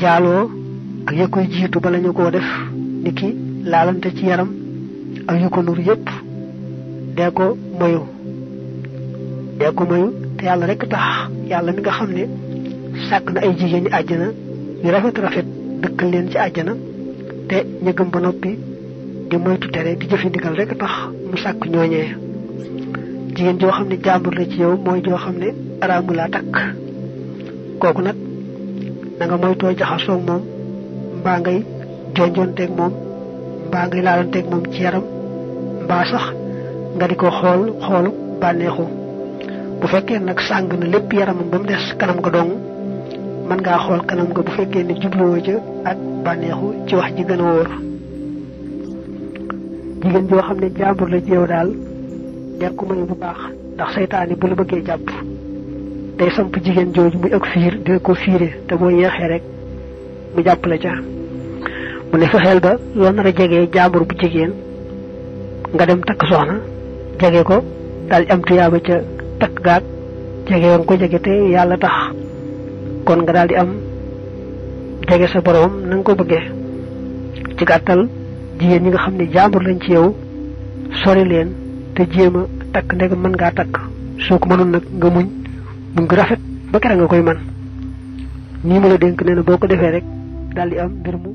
njaaloo ak ya koy jiitu bala ñu koo def niki laalante ci yaram ak yu ko nur yépp dee ko moyu te yàlla rek tax yàlla mi nga xam ne sàkk na ay jigéen ñi àjjana yu rafet rafet dëkkal leen ci àjjana te ña gëm ba noppi di moytu tere di jëfe ndigal rek tax mu sàkk ñooñee jigéen joo xam ne jàmbur la ci yow mooy joo xam ne araamu laa takk kooku nag na nga moytoo jaxasoog moom mbaa ngay jonjonteeg moom mbaa ngay laalanteeg moom ci yaram mbaa sax nga di ko xoolu bànneexu bu fekkee nag sàng na lépp yaramam ba mu des kanam nga dong mën ngaa xool kanam nga bu fekkee ne jubluwoo ca ak bànneexu ci wax ji gën a wóor jigéen joo xam ne jàmbur la ci yow daal der ko may bu baax ndax seytaane bu la bëggee jàpp day samp jigéen jooju muy ak fiir dina ko fiire te boo yeexee rek mu jàpp la ca mu ne fexeel ba loo nar a jegee jàmbur bu jigéen nga dem takk soxna jege ko daal am tuyaaba ca takk gaag jege woon ko jege te yàlla tax kon nga daal di am jege sa borom na nga ko bëggee ci gàttal jigéen ñi nga xam ne jàmbur lañ ci yow sori leen te jéem a takk ndegam mën ngaa takk soo ko mënul nag nga muñ ngi rafet ba kere nga koy man nii ma la dénk nee na boo ko defee rek daal di am mbir mu